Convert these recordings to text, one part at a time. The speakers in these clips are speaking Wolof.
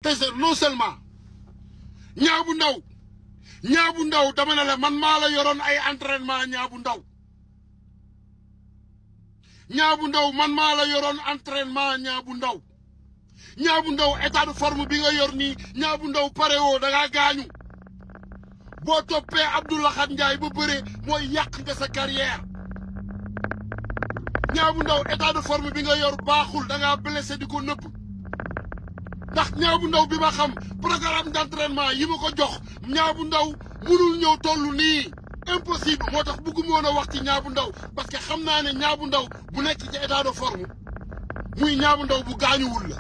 te non seulement Niang bu Ndaw dama ne la man maa la yoroon ay entraînement Niang bu Ndaw man maa la yoroon entraînement Niang bu Ndaw état de forme bi nga yor nii Niang bu Ndaw pare woo da ngaa gaañu boo toppee Abdou Lahad Ndiaye ba bëre mooy yàq nga sa carrière Niang bu Ndaw état de forme bi nga yor baaxul da ngaa blessé di ko nëbb ndax Niang bu Ndaw bi ma xam programme d'entraînement yi ma ko jox Niang bu Ndaw mënul ñëw tollu nii impossible moo tax bëgguma woon a wax ci Niang bu Ndaw parce que xam naa ne Niang bu Ndaw bu nekk ci état de forme muy Niang bu Ndaw bu gaañuwul la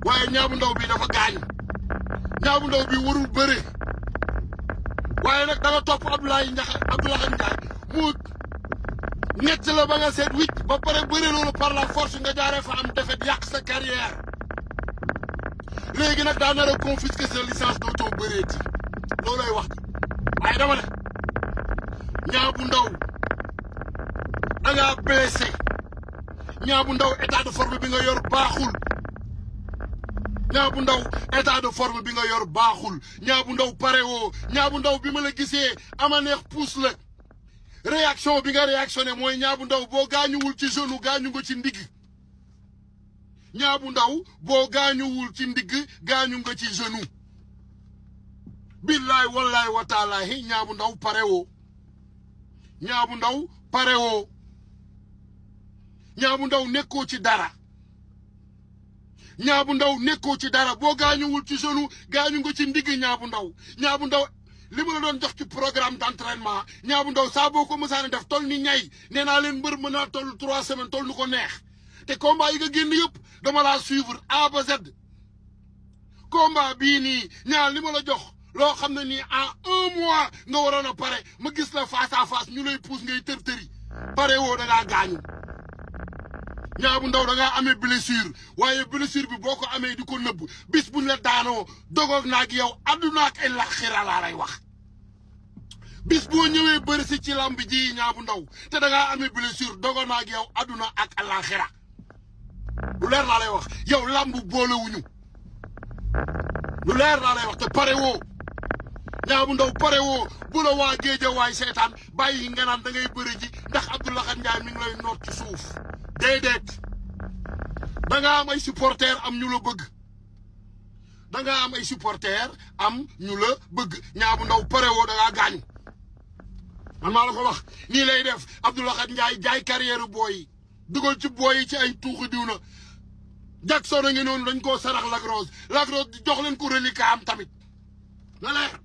waaye Niang bu Ndaw bi dafa gaañu Niang bu Ndaw bi warul bëre waaye nag da nga topp Abdou Lahad Ndiaye mu ñett la ba nga seet wicc ba pare bëre loolu par la force nga jaaree fa am defet yàq sa carrière léegi nag daa nar a confisquer sa licence dootoo bëreeti loolay wax ji waaye dama ne Niang bu Ndaw da ngaa blessé Niang bu Ndaw état de forme bi nga yor baaxul Niang bu Ndaw état de forme bi nga yor baaxul Niang bu Ndaw pare woo Niang bu Ndaw bi ma la gisee ama neex puus la réaction bi nga réactionné mooy Niang bu Ndaw boo gaañuwul ci genou gaañu nga ci ndigg Niang bu Ndaw boo gaañuwul ci ndigg gaañu nga ci genou billaay wallaay wa taalaahi Niang bu Ndaw pare woo Niang bu Ndaw pare woo Niang bu Ndaw nekkoo ci dara Niang bu Ndaw nekkoo ci dara boo gaañuwul ci genou gaañu nga ci ndigg Niang bu Ndaw li ma la doon jox ci programme d'entraînement Niang bu Ndaw saa boo ko mësaane def toll ni ñay nee naa leen mbër mën naa toll 3 semaines toll nu ko neex te combat yi nga génn yëpp dama laa suivre A ba Z combat bii nii ñaar li ma la jox loo xam ne nii en 1 mois nga waroon a pare ma gis la face à face ñu lay pousse ngay tër-tëri pare woo da ngaa gaañu Niang bu Ndaw da ngaa amee blessure waaye blessure bi boo ko amee di ko nëbb bis buñ la daanoo dogoog naag yow adduna ak àllaaxira laa lay wax bis boo ñëwee bëri si ci lamb ji Niang bu Ndaw te da ngaa amee blessure dogoog naag yow adduna ak àllaaxira lu leer laa lay wax yow lamb boolewuñu lu leer laa lay wax te pare woo Niang bu Ndaw pare woo bu la waa Géejawaay seetaan bàyyi nga naan da ngay bëri ji ndax Abdou Lahad Ndiaye mi ngi lay noot ci suuf déedéet da nga am ay supporters am ñu la bëgg da nga am ay supporters am ñu la bëgg Niang bu Ndaw pare woo da ngaa gaañu man maa la ko wax nii lay def Abdou Lahad Ndiaye jaay carrière booy yi dugal ci booy yi ci ay tuuxi diw na Jackson a ngi noonu dañ koo sarax Lac Rose jox leen ko reliquat am tamit na leer